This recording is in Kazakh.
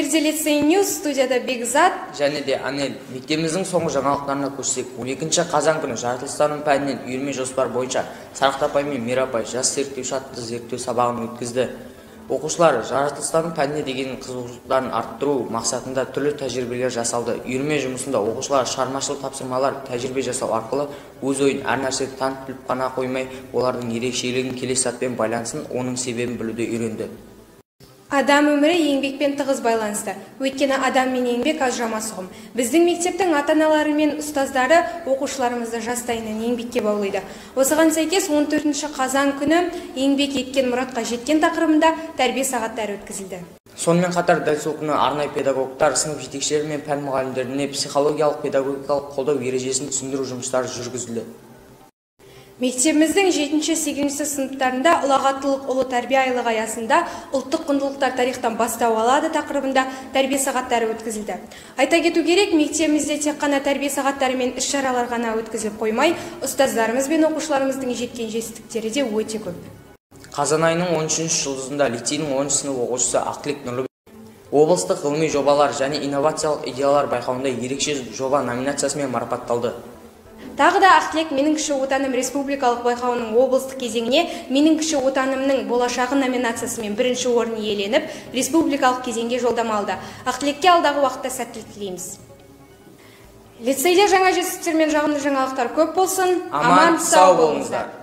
Эфирде Лицей Ньюс, студияда Бекзат және де Анель. Мектебіміздің соңғы жаңалықтарына көшсек, 12 қазан күні жаратылыстану пәнінен үйірме жоспар бойынша Сарықты апай мен Мира апай «Жас зерттеуші» атты зерттеу сабағын өткізді. Оқушылар жаратылыстану пәніне деген қызығушылықтарын арттыру мақсатында түрлі тәжірибелер жасалды. Үйірме жұмысында оқушылар шығармашылық тапсырмалар, тәжірибе жасау арқылы өз ойын, әр нәрсені танып біліп қана қоймай, олардың ерекшелігін, келесі затпен байланысын, оның себебін білуді үйренді. Адам өмірі еңбекпен тығыз байланысты. Өйткені адам мен еңбек ажырамас ұғым. Біздің мектептің ата-аналары мен ұстаздары оқушыларымызды жастайынан еңбекке баулиды. Осыған сәйкес 14 қазан күні «Еңбек еткен мұратқа жеткен» тақырыбында тәрбие сағаттары өткізілді. Сонымен қатар дәл сол күні арнайы педагогтар сынып жетекшілері мен пән мұғалімдеріне психологиялық, педагогикалық қолдау ережесін түсіндіру жұмыстары жүргізілді. Мектебіміздің 7-8 сыныптарында «Ұлағаттылық – ұлы тәрбие» айлығы аясында «Ұлттық құндылықтар тарихтан бастау алады» тақырыбында тәрбие сағаттары өткізілді. Айта кету керек, мектебімізде тек қана тәрбие сағаттары мен іс-шаралар ғана өткізіліп қоймай, ұстаздарымыз бен оқушыларымыздың жеткен жетістіктері де өте көп. Қазан айының 13 жұлдызында лицейдің 10 сынып оқушысы Ақтілек Нұрлыбек облыстық ғылыми жобалар және инновациялық идеялар байқауында «Ерекше жоба» номинациясымен марапатталды. Тағы да Ақтілек «Менің кіші отаным» республикалық байқауының облыстық кезеңіне «Менің кіші отанымның болашағы» номинациясымен бірінші орын иеленіп, республикалық кезеңге жолдама алды. Ақтілекке алдағы уақытта сәттілік тілейміз. Лицейде жаңа жетістіктер мен жағымды жаңалықтар көп болсын. Аман сау болыңыздар.